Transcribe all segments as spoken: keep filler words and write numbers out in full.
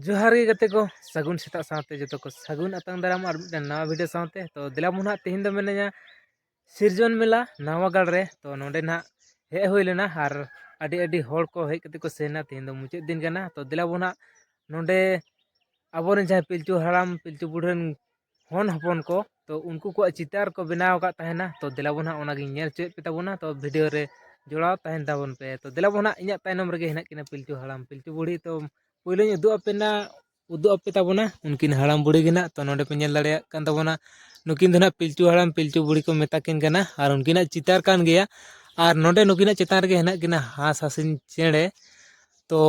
ᱡᱚᱦᱟᱨ ᱜᱮ ᱜᱟᱛᱮ ᱠᱚ, ᱥᱟᱹᱜᱩᱱ ᱥᱮᱛᱟᱜ ᱥᱟᱶᱛᱮ ᱡᱚᱛᱚ ᱠᱚ ᱥᱟᱹᱜᱩᱱ ᱟᱛᱟᱝ ᱫᱟᱨᱟᱢ ᱟᱨ ᱢᱤᱫᱴᱮᱱ ᱱᱟᱣᱟ ᱵᱷᱤᱰᱤᱭᱳ ᱥᱟᱶᱛᱮ᱾ ᱛᱚ ᱫᱮᱞᱟ ᱵᱚᱱ ᱦᱟᱸᱜ, ᱛᱮᱦᱮᱧ ᱫᱚ ᱢᱮᱱᱟᱧᱟ ᱥᱤᱨᱡᱚᱱ ᱢᱮᱞᱟ ᱱᱟᱣᱟᱜᱟᱲ ᱨᱮ᱾ ᱛᱚ ᱱᱚᱸᱰᱮ ᱱᱟᱦᱟᱜ ᱦᱮᱡ ᱦᱩᱭ ᱞᱮᱱᱟ ᱟᱨ ᱟᱹᱰᱤ ᱟᱹᱰᱤ ᱦᱚᱲ ᱠᱚ ᱦᱮᱡ ᱠᱟᱛᱮ ᱠᱚ ᱥᱮᱱᱟ᱾ ᱛᱮᱦᱮᱧ ᱫᱚ ᱢᱩᱪᱟᱹᱫ ᱫᱤᱱ ᱠᱟᱱᱟ᱾ ᱛᱚ ᱫᱮᱞᱟ ᱵᱚᱱ ᱦᱟᱸᱜ ᱱᱚᱸᱰᱮ ᱟᱵᱚᱨᱮᱱ ᱡᱟᱦᱟᱸᱭ ᱯᱤᱞᱪᱩ ᱦᱟᱲᱟᱢ ᱯᱤᱞᱪᱩ ᱵᱩᱲᱦᱤ ᱨᱮᱱ ᱦᱚᱱ ᱦᱚᱯᱚᱱ ᱠᱚ, ᱛᱚ ᱩᱱᱠᱩ ᱠᱚᱣᱟᱜ ᱪᱤᱛᱟᱹᱨ ᱠᱚ ᱵᱮᱱᱟᱣ ᱟᱠᱟᱫ ᱛᱟᱦᱮᱱᱟ᱾ ᱛᱚ ᱫᱮᱞᱟ ᱵᱚᱱ ᱦᱟᱸᱜ ᱚᱱᱟᱜᱤᱧ ᱧᱮᱞ ᱦᱚᱪᱚᱭᱮᱫ ᱯᱮ ᱛᱟᱵᱚᱱᱟ᱾ ᱛᱚ ᱵᱷᱤᱰᱤᱭᱳ ᱨᱮ ᱡᱚᱲᱟᱣ ᱛᱟᱦᱮᱱ ᱛᱟᱵᱚᱱ ᱯᱮ᱾ ᱛᱚ ᱫᱮᱞᱟ ᱵᱚᱱ ᱦᱟᱸᱜ, ᱤᱧᱟᱹᱜ ᱛᱟᱭᱱᱚᱢ ᱨᱮᱜᱮ ᱦᱮᱱᱟᱜ ᱠᱤᱱᱟ ᱯᱤᱞᱪᱩ ᱦᱟᱲᱟᱢ ᱯᱤᱞᱪᱩ ᱵᱩᱲᱦᱤ᱾ ᱛᱚ ᱯᱳᱭᱞᱳᱧ ᱩᱫᱩᱜ ᱟᱯᱮ ᱱᱟ ᱩᱫᱩᱜ ᱟᱯᱮ ᱛᱟᱵᱚᱱᱟ ᱩᱱᱠᱤᱱ ᱦᱟᱲᱟᱢ ᱵᱩᱲᱦᱤ ᱜᱮ ᱱᱟᱜ᱾ ᱛᱚ ᱱᱚᱰᱮ ᱯᱮ ᱧᱮᱞ ᱫᱟᱲᱮᱭᱟᱜ ᱠᱟᱱ ᱛᱟᱵᱚᱱᱟ, ᱱᱩᱠᱤᱱ ᱫᱚ ᱱᱟᱜ ᱯᱤᱞᱪᱩ ᱦᱟᱲᱟᱢ ᱯᱤᱞᱪᱩ ᱵᱩᱲᱦᱤ ᱠᱚ ᱢᱮᱛᱟ ᱠᱤᱱ ᱠᱟᱱᱟ ᱟᱨ ᱩᱱᱠᱤᱱᱟᱜ ᱪᱤᱛᱟᱹᱨ ᱠᱟᱱ ᱜᱮᱭᱟ᱾ ᱟᱨ ᱱᱚᱰᱮ ᱱᱩᱠᱤᱱᱟᱜ ᱪᱮᱛᱟᱱ ᱨᱮᱜᱮ ᱦᱮᱱᱟᱜ ᱠᱤᱱᱟ ᱦᱟᱸᱥ ᱦᱟᱸᱥᱤᱞ ᱪᱮᱬᱮ᱾ ᱛᱚ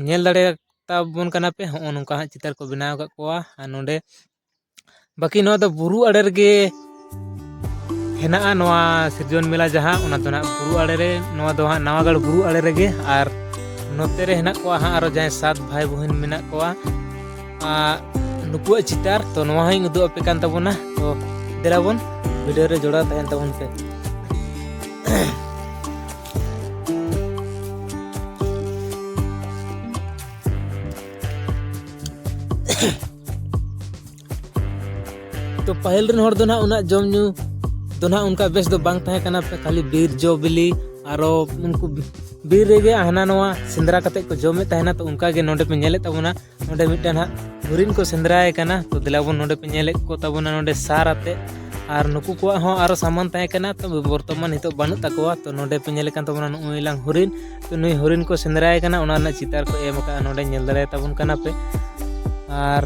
ᱧᱮᱞ ᱫᱟᱲᱮ ᱛᱟᱵᱚᱱ ᱠᱟᱱᱟ ᱯᱮ, ᱦᱚᱸᱜᱼᱚ ᱱᱚᱝᱠᱟ ᱦᱟᱸᱜ ᱪᱤᱛᱟᱹᱨ ᱠᱚ ᱵᱮᱱᱟᱣ ᱟᱠᱟᱫ ᱠᱚᱣᱟ᱾ ᱟᱨ ᱱᱚᱰᱮ ᱵᱟᱹᱠᱤ ᱱᱚᱣᱟ ᱫᱚ ᱵᱩᱨᱩ ᱟᱲᱮ ᱨᱮᱜᱮ ᱦᱮᱱᱟᱜᱼᱟ ᱱᱚᱣᱟ ᱥᱤᱨᱡᱚᱱ ᱢᱮᱞᱟ ᱡᱟᱦᱟᱸ, ᱚᱱᱟ ᱫᱚ ᱱᱟᱜ ᱵᱩᱨᱩ ᱟᱲᱮ ᱨᱮ, ᱱᱚᱣᱟ ᱫᱚ ᱦᱟᱸᱜ ᱱᱟᱣᱟᱜᱟᱲ ᱵᱩᱨᱩ ᱟᱲᱮ ᱨᱮᱜᱮ᱾ ᱟᱨ ᱱᱚᱛᱮ ᱨᱮ ᱦᱮᱱᱟᱜ ᱠᱚᱣᱟ ᱦᱟᱸᱜ ᱟᱨᱚ ᱡᱟᱦᱟᱸᱭ ᱥᱟᱛ ᱵᱷᱟᱭ ᱵᱩᱦᱤᱱ ᱢᱮᱱᱟᱜ ᱠᱚᱣᱟ᱾ ᱟᱨ ᱱᱩᱠᱩᱣᱟᱜ ᱪᱤᱛᱟᱹᱨ ᱛᱚ ᱱᱚᱣᱟ ᱦᱚᱸᱧ ᱩᱫᱩᱜ ᱟᱯᱮ ᱠᱟᱱ ᱛᱟᱵᱚᱱᱟ᱾ ᱛᱚ ᱫᱮᱞᱟ ᱵᱚᱱ ᱵᱷᱤᱰᱤᱭᱳ ᱨᱮ ᱡᱚᱲᱟᱣ ᱛᱟᱦᱮᱱ ᱛᱟᱵᱚᱱ ᱯᱮ᱾ ᱛᱚ ᱯᱟᱹᱦᱤᱞ ᱨᱮᱱ ᱦᱚᱲ ᱫᱚ ᱱᱟᱦᱟᱜ ᱩᱱᱟᱹᱜ ᱡᱚᱢ ᱧᱩ ᱫᱚ ᱱᱟᱦᱟᱜ ᱚᱱᱠᱟ ᱵᱮᱥ ᱫᱚ ᱵᱟᱝ ᱛᱟᱦᱮᱸ ᱠᱟᱱᱟ, ᱠᱷᱟᱹᱞᱤ ᱵᱤᱨ ᱡᱚ ᱵᱤᱞᱤ ᱟᱨᱚ ᱩᱱᱠᱩ ᱵᱤᱨ ᱨᱮᱜᱮ ᱦᱟᱱᱟ ᱱᱚᱣᱟ ᱥᱮᱸᱫᱽᱨᱟ ᱠᱟᱛᱮᱫ ᱠᱚ ᱡᱚᱢᱮᱫ ᱛᱟᱦᱮᱱᱟ᱾ ᱛᱚ ᱚᱱᱠᱟ ᱜᱮ ᱱᱚᱰᱮ ᱯᱮ ᱧᱮᱞᱮᱫ ᱛᱟᱵᱚᱱᱟ, ᱱᱚᱰᱮ ᱢᱤᱫᱴᱟᱝ ᱦᱟᱸᱜ ᱦᱚᱨᱤᱱ ᱠᱚ ᱥᱮᱸᱫᱽᱨᱟᱭᱮ ᱠᱟᱱᱟ᱾ ᱛᱚ ᱫᱮᱞᱟ ᱵᱚᱱ ᱱᱚᱰᱮ ᱯᱮ ᱧᱮᱞᱮᱫ ᱠᱚ ᱛᱟᱵᱚᱱᱟ ᱱᱚᱰᱮ ᱥᱟᱨ ᱟᱛᱮᱫ, ᱟᱨ ᱱᱩᱠᱩ ᱠᱚᱣᱟᱜ ᱦᱚᱸ ᱟᱨᱚ ᱥᱟᱢᱟᱱ ᱛᱟᱦᱮᱸ ᱠᱟᱱᱟ, ᱛᱚᱵᱮ ᱵᱚᱨᱛᱚᱢᱟᱱ ᱱᱤᱛᱚᱜ ᱵᱟᱹᱱᱩᱜ ᱛᱟᱠᱚᱣᱟ᱾ ᱛᱚ ᱱᱚᱰᱮ ᱯᱮ ᱧᱮᱞᱮᱫ ᱠᱟᱱ ᱛᱟᱵᱚᱱᱟ ᱱᱩᱜᱼᱩᱭ ᱞᱟᱝ ᱦᱚᱨᱤᱱ, ᱛᱚ ᱱᱩᱭ ᱦᱚᱨᱤᱱ ᱠᱚ ᱥᱮᱸᱫᱽᱨᱟᱭᱮ ᱠᱟᱱᱟ, ᱚᱱᱟ ᱨᱮᱱᱟᱜ ᱪᱤᱛᱟᱹᱨ ᱠᱚ ᱮᱢ ᱟᱠᱟᱫᱼᱟ, ᱱᱚᱰᱮ ᱧᱮᱞ ᱫᱟᱲᱮᱭᱟᱛᱟᱵᱚᱱ ᱠᱟᱱᱟ ᱯᱮ᱾ ᱟᱨ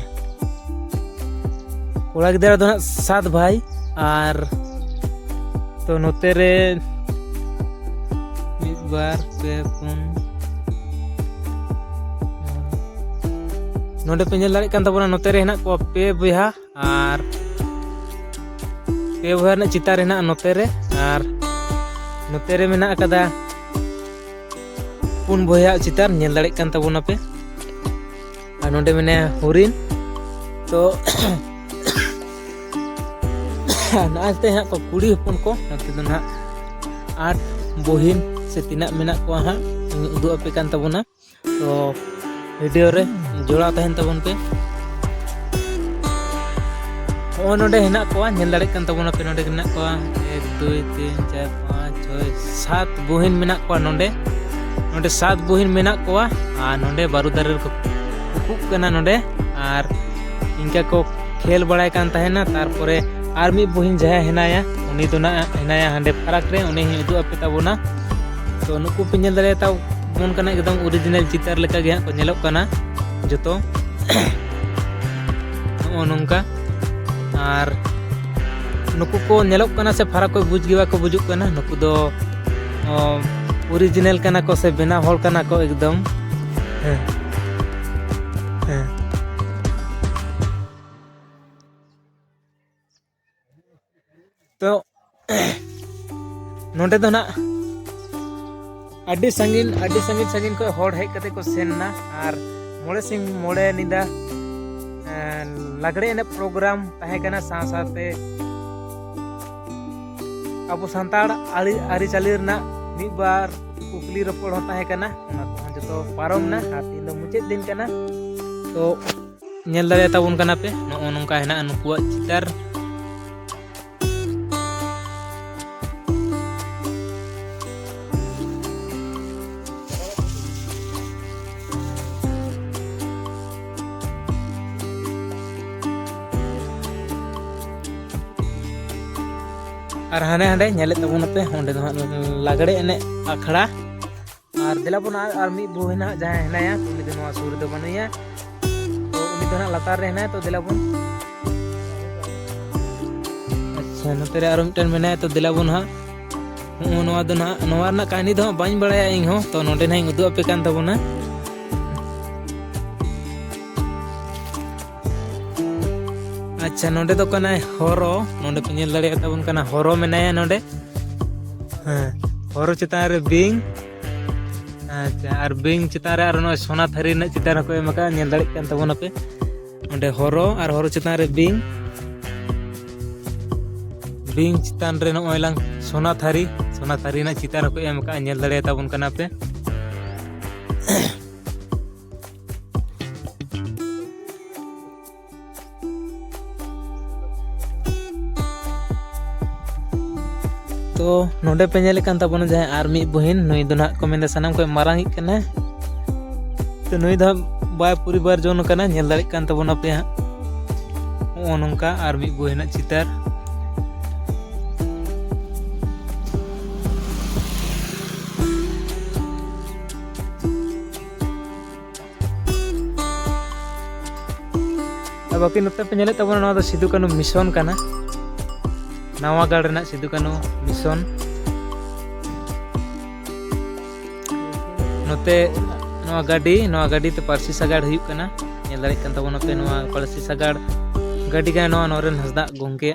ᱠᱚᱲᱟ ᱜᱤᱫᱽᱨᱟᱹ ᱫᱚ ᱦᱟᱸᱜ ᱥᱟᱛ ᱵᱷᱟᱭ, ᱟᱨ ᱛᱚ ᱱᱚᱛᱮ ᱨᱮ ᱢᱤᱫ, ᱵᱟᱨ, ᱯᱮ, ᱯᱩᱱ, ᱱᱚᱰᱮ ᱯᱮ ᱧᱮᱞ ᱫᱟᱲᱮᱭᱟᱜ ᱠᱟᱱ ᱛᱟᱵᱚᱱᱟ, ᱱᱚᱛᱮ ᱨᱮ ᱦᱮᱱᱟᱜ ᱠᱚᱣᱟ ᱯᱮ ᱵᱚᱭᱦᱟ, ᱟᱨ ᱯᱮ ᱵᱚᱭᱦᱟ ᱨᱮᱱᱟᱜ ᱪᱤᱛᱟᱨ ᱦᱮᱱᱟᱜᱼᱟ ᱱᱚᱛᱮ ᱨᱮ, ᱟᱨ ᱱᱚᱛᱮ ᱨᱮ ᱢᱮᱱᱟᱜ ᱟᱠᱟᱫᱟ ᱯᱩᱱ ᱵᱚᱭᱦᱟ ᱪᱤᱛᱟᱨ ᱧᱮᱞ ᱫᱟᱲᱮᱭᱟᱜ ᱠᱟᱱ ᱛᱟᱵᱚᱱᱟ ᱯᱮ᱾ ᱟᱨ ᱱᱚᱰᱮ ᱢᱮᱱᱟᱭᱟ ᱦᱚᱨᱤᱱ᱾ ᱛᱚ ᱱᱚᱜᱼᱚᱭ ᱛᱮ ᱦᱟᱸᱜ ᱠᱚ ᱠᱩᱲᱤ ᱦᱚᱯᱚᱱ ᱠᱚ, ᱱᱚᱛᱮ ᱫᱚ ᱱᱟᱦᱟᱜ ᱟᱴ ᱵᱩᱦᱤᱱ ᱥᱮ ᱛᱤᱱᱟᱹᱜ ᱢᱮᱱᱟᱜ ᱠᱚᱣᱟ ᱦᱟᱸᱜ, ᱤᱧ ᱩᱫᱩᱜ ᱟᱯᱮ ᱠᱟᱱ ᱛᱟᱵᱚᱱᱟ᱾ ᱛᱚ ᱵᱷᱤᱰᱤᱭᱳ ᱨᱮ ᱡᱚᱲᱟᱣ ᱛᱟᱦᱮᱱ ᱛᱟᱵᱚᱱ ᱯᱮ᱾ ᱱᱚᱜᱼᱚᱭ ᱱᱚᱰᱮ ᱦᱮᱱᱟᱜ ᱠᱚᱣᱟ, ᱧᱮᱞ ᱫᱟᱲᱮᱭᱟᱜ ᱠᱟᱱ ᱛᱟᱵᱚᱱᱟ ᱯᱮ, ᱱᱚᱰᱮ ᱦᱮᱱᱟᱜ ᱠᱚᱣᱟ ᱮᱠ, ᱫᱩᱭ, ᱛᱤᱱ, ᱪᱟᱨ, ᱯᱟᱸᱪ, ᱪᱷᱚᱭ, ᱥᱟᱛ ᱵᱩᱦᱤᱱ ᱢᱮᱱᱟᱜ ᱠᱚᱣᱟ ᱱᱚᱰᱮ᱾ ᱱᱚᱰᱮ ᱥᱟᱛ ᱵᱩᱦᱤᱱ ᱢᱮᱱᱟᱜ ᱠᱚᱣᱟ ᱟᱨ ᱱᱚᱰᱮ ᱵᱟᱹᱨᱩ ᱫᱟᱨᱮ ᱨᱮᱠᱚ ᱩᱠᱩᱜ ᱠᱟᱱᱟ ᱱᱚᱰᱮ᱾ ᱟᱨ ᱤᱱᱠᱟ ᱠᱚ ᱠᱷᱮᱞ ᱵᱟᱲᱟᱭ ᱠᱟᱱ ᱛᱟᱦᱮᱱᱟ᱾ ᱛᱟᱨᱯᱚᱨᱮ ᱟᱨ ᱢᱤᱫ ᱵᱩᱦᱤᱱ ᱡᱟᱦᱟᱸᱭ ᱦᱮᱱᱟᱭᱟ, ᱩᱱᱤ ᱫᱚ ᱱᱟᱜ ᱦᱮᱱᱟᱭᱟ ᱦᱟᱸᱰᱮ ᱯᱷᱟᱨᱟᱠ ᱨᱮ, ᱩᱱᱤ ᱦᱚᱸᱧ ᱩᱫᱩᱜ ᱟᱯᱮ ᱛᱟᱵᱚᱱᱟ᱾ ᱛᱚ ᱱᱩᱠᱩ ᱯᱮ ᱧᱮᱞ ᱫᱟᱲᱮᱭᱟᱛᱟ ᱵᱚᱱ ᱠᱟᱱᱟ, ᱮᱠᱫᱚᱢ ᱚᱨᱤᱡᱤᱱᱟᱞ ᱪᱤᱛᱟᱹᱨ ᱞᱮᱠᱟ ᱜᱮ ᱦᱟᱸᱜ ᱠᱚ ᱧᱮᱞᱚᱜ ᱠᱟᱱᱟ ᱡᱚᱛᱚ᱾ ᱱᱚᱜᱼᱚ ᱱᱚᱝᱠᱟ᱾ ᱟᱨ ᱱᱩᱠᱩ ᱠᱚ ᱧᱮᱞᱚᱜ ᱠᱟᱱᱟ ᱥᱮ ᱯᱷᱟᱨᱟᱠ ᱠᱚ ᱵᱩᱡᱽ ᱜᱮ ᱵᱟᱠᱚ ᱵᱩᱡᱩᱜ ᱠᱟᱱᱟ᱾ ᱱᱩᱠᱩ ᱫᱚ, ᱚ, ᱚᱨᱤᱡᱤᱱᱟᱞ ᱠᱟᱱᱟ ᱠᱚ ᱥᱮ ᱵᱮᱱᱟᱣ ᱦᱚᱲ ᱠᱟᱱᱟ ᱠᱚ ᱮᱠᱫᱚᱢ᱾ ᱦᱮᱸ, ᱦᱮᱸ᱾ ᱛᱚ ᱱᱚᱰᱮ ᱫᱚ ᱱᱟᱜ ᱟᱹᱰᱤ ᱥᱟᱺᱜᱤᱧ, ᱟᱹᱰᱤ ᱥᱟᱺᱜᱤᱧ ᱥᱟᱺᱜᱤᱧ ᱠᱷᱚᱱ ᱦᱚᱲ ᱦᱮᱡ ᱠᱟᱛᱮ ᱠᱚ ᱥᱮᱱ ᱮᱱᱟ᱾ ᱟᱨ ᱢᱚᱬᱮ ᱥᱤᱧ ᱢᱚᱬᱮ ᱧᱤᱫᱟᱹ, ᱮᱸ, ᱞᱟᱜᱽᱲᱮ ᱮᱱᱮᱡ ᱯᱨᱳᱜᱨᱟᱢ ᱛᱟᱦᱮᱸ ᱠᱟᱱᱟ᱾ ᱥᱟᱶ ᱥᱟᱶᱛᱮ ᱟᱵᱚ ᱥᱟᱱᱛᱟᱲ ᱟᱹᱨᱤ, ᱟᱹᱨᱤᱪᱟᱹᱞᱤ ᱨᱮᱱᱟᱜ ᱢᱤᱫ ᱵᱟᱨ ᱠᱩᱠᱞᱤ ᱨᱚᱯᱚᱲ ᱦᱚᱸ ᱛᱟᱦᱮᱸ ᱠᱟᱱᱟ᱾ ᱚᱱᱟ ᱠᱚᱦᱚᱸ ᱡᱚᱛᱚ ᱯᱟᱨᱚᱢ ᱮᱱᱟ᱾ ᱟᱨ ᱛᱮᱦᱮᱧ ᱫᱚ ᱢᱩᱪᱟᱹᱫ ᱫᱤᱱ ᱠᱟᱱᱟ᱾ ᱛᱚ ᱧᱮᱞ ᱫᱟᱲᱮᱭᱟᱛᱟ ᱵᱚᱱ ᱠᱟᱱᱟ ᱯᱮ, ᱱᱚᱜᱼᱚ ᱱᱚᱝᱠᱟ ᱦᱮᱱᱟᱜᱼᱟ ᱱᱩᱠᱩᱣᱟᱜ ᱪᱤᱛᱟᱹᱨ᱾ ᱟᱨ ᱦᱟᱸᱰᱮ ᱦᱟᱸᱰᱮ ᱧᱮᱞᱮᱫ ᱛᱟᱵᱚᱱᱟᱯᱮ, ᱚᱸᱰᱮ ᱫᱚ ᱦᱟᱸᱜ ᱞᱟᱜᱽᱲᱮ ᱮᱱᱮᱡ ᱟᱠᱷᱲᱟ᱾ ᱟᱨ ᱫᱮᱞᱟ ᱵᱚᱱ ᱟᱨ, ᱟᱨ ᱢᱤᱫ ᱵᱩᱦᱤᱱ ᱦᱟᱸᱜ ᱡᱟᱦᱟᱸᱭ ᱦᱮᱱᱟᱭᱟ, ᱩᱱᱤ ᱫᱚ ᱱᱚᱣᱟ ᱥᱩᱨ ᱨᱮᱫᱚ ᱵᱟᱹᱱᱩᱭᱟ᱾ ᱛᱚ ᱩᱱᱤ ᱫᱚ ᱦᱟᱸᱜ ᱞᱟᱛᱟᱨ ᱨᱮ ᱦᱮᱱᱟᱭᱟ᱾ ᱛᱚ ᱫᱮᱞᱟ ᱵᱚᱱ, ᱟᱪᱪᱷᱟ, ᱱᱚᱛᱮ ᱨᱮ ᱟᱨᱚ ᱢᱤᱫᱴᱮᱱ ᱢᱮᱱᱟᱭᱟ᱾ ᱛᱚ ᱫᱮᱞᱟ ᱵᱚᱱ ᱦᱟᱸᱜ, ᱦᱚᱸᱜᱼᱚ ᱱᱚᱣᱟ ᱫᱚ ᱱᱟᱦᱟᱜ, ᱱᱚᱣᱟ ᱨᱮᱱᱟᱜ ᱠᱟᱹᱦᱱᱤ ᱫᱚ ᱦᱟᱸᱜ ᱵᱟᱹᱧ ᱵᱟᱲᱟᱭᱟ ᱤᱧ ᱦᱚᱸ᱾ ᱛᱚ ᱱᱚᱰᱮ ᱱᱟᱦᱟᱜ ᱤᱧ ᱩᱫᱩᱜ ᱟᱯᱮ ᱠᱟᱱ ᱛᱟᱵᱚᱱᱟ᱾ ᱟᱪᱪᱷᱟ, ᱱᱚᱰᱮ ᱫᱚ ᱠᱟᱱᱟᱭ ᱦᱚᱨᱚ᱾ ᱱᱚᱰᱮ ᱯᱮ ᱧᱮᱞ ᱫᱟᱲᱮᱭᱟᱜ ᱛᱟᱵᱚᱱ ᱠᱟᱱᱟ, ᱦᱚᱨᱚ ᱢᱮᱱᱟᱭᱟ ᱱᱚᱰᱮ᱾ ᱦᱮᱸ, ᱦᱚᱨᱚ ᱪᱮᱛᱟᱱ ᱨᱮ ᱵᱤᱧ᱾ ᱟᱪᱪᱷᱟ, ᱟᱨ ᱵᱤᱧ ᱪᱮᱛᱟᱱ ᱨᱮ ᱟᱨ ᱱᱚᱜᱼᱚᱭ ᱥᱚᱱᱟ ᱛᱷᱟᱹᱨᱤ ᱨᱮᱱᱟᱜ ᱪᱤᱛᱟᱹᱨ ᱦᱚᱸᱠᱚ ᱮᱢ ᱟᱠᱟᱫᱼᱟ, ᱧᱮᱞ ᱫᱟᱲᱮᱭᱟᱜ ᱠᱟᱱ ᱛᱟᱵᱚᱱᱟᱯᱮ᱾ ᱚᱸᱰᱮ ᱦᱚᱨᱚ, ᱟᱨ ᱦᱚᱨᱚ ᱪᱮᱛᱟᱱ ᱨᱮ ᱵᱤᱧ, ᱵᱤᱧ ᱪᱮᱛᱟᱱ ᱨᱮ ᱱᱚᱜᱼᱚᱭ ᱞᱟᱝ ᱥᱚᱱᱟ ᱛᱷᱟᱹᱨᱤ, ᱥᱚᱱᱟ ᱛᱷᱟᱹᱨᱤ ᱨᱮᱱᱟᱜ ᱪᱤᱛᱟᱹᱨ ᱦᱚᱸᱠᱚ ᱮᱢ ᱟᱠᱟᱫᱼᱟ, ᱧᱮᱞ ᱫᱟᱲᱮᱭᱟᱛᱟ ᱵᱚᱱ ᱠᱟᱱᱟ ᱯᱮ᱾ ᱛᱚ ᱱᱚᱰᱮ ᱯᱮ ᱧᱮᱞᱮᱫ ᱠᱟᱱ ᱛᱟᱵᱚᱱᱟ ᱡᱟᱦᱟᱸᱭ ᱟᱨ ᱢᱤᱫ ᱵᱩᱦᱤᱱ, ᱱᱩᱭ ᱫᱚ ᱱᱟᱦᱟᱜ ᱠᱚ ᱢᱮᱱᱫᱟ ᱥᱟᱱᱟᱢ ᱠᱷᱚᱱ ᱢᱟᱨᱟᱝ ᱤᱡ ᱠᱟᱱᱟᱭ᱾ ᱛᱚ ᱱᱩᱭ ᱫᱚ ᱦᱟᱸᱜ ᱵᱟᱭ ᱯᱚᱨᱤᱵᱟᱨ ᱡᱚᱱ ᱠᱟᱱᱟ, ᱧᱮᱞ ᱫᱟᱲᱮᱭᱟᱜ ᱠᱟᱱ ᱛᱟᱵᱚᱱᱟᱯᱮ ᱦᱟᱸᱜ᱾ ᱱᱚᱜᱼᱚ ᱱᱚᱝᱠᱟ ᱟᱨ ᱢᱤᱫ ᱵᱩᱦᱤᱱᱟᱜ ᱪᱤᱛᱟᱹᱨ᱾ ᱟᱨ ᱵᱟᱹᱠᱤ ᱱᱚᱛᱮ ᱯᱮ ᱧᱮᱞᱮᱫ ᱛᱟᱵᱚᱱᱟ, ᱱᱚᱣᱟ ᱫᱚ ᱥᱤᱫᱩ ᱠᱟᱹᱱᱦᱩ ᱢᱤᱥᱚᱱ ᱠᱟᱱᱟ, ᱱᱟᱣᱟᱜᱟᱲ ᱨᱮᱱᱟᱜ ᱥᱤᱫᱩ ᱠᱟᱹᱱᱦᱩ ᱢᱤᱥᱚᱱ᱾ ᱱᱚᱛᱮ ᱱᱚᱣᱟ ᱜᱟᱹᱰᱤ, ᱱᱚᱣᱟ ᱜᱟᱹᱰᱤ ᱛᱮ ᱯᱟᱹᱨᱥᱤ ᱥᱟᱜᱟᱲ ᱦᱩᱭᱩᱜ ᱠᱟᱱᱟ᱾ ᱧᱮᱞ ᱫᱟᱲᱮᱭᱟᱜ ᱠᱟᱱ ᱛᱟᱵᱚᱱᱟ ᱯᱮ, ᱱᱚᱣᱟ ᱯᱟᱹᱨᱥᱤ ᱥᱟᱜᱟᱲ ᱜᱟᱹᱰᱤ ᱠᱟᱱᱟ ᱱᱚᱣᱟ ᱱᱚᱨᱮᱱ ᱦᱟᱸᱥᱫᱟᱜ ᱜᱚᱢᱠᱮ᱾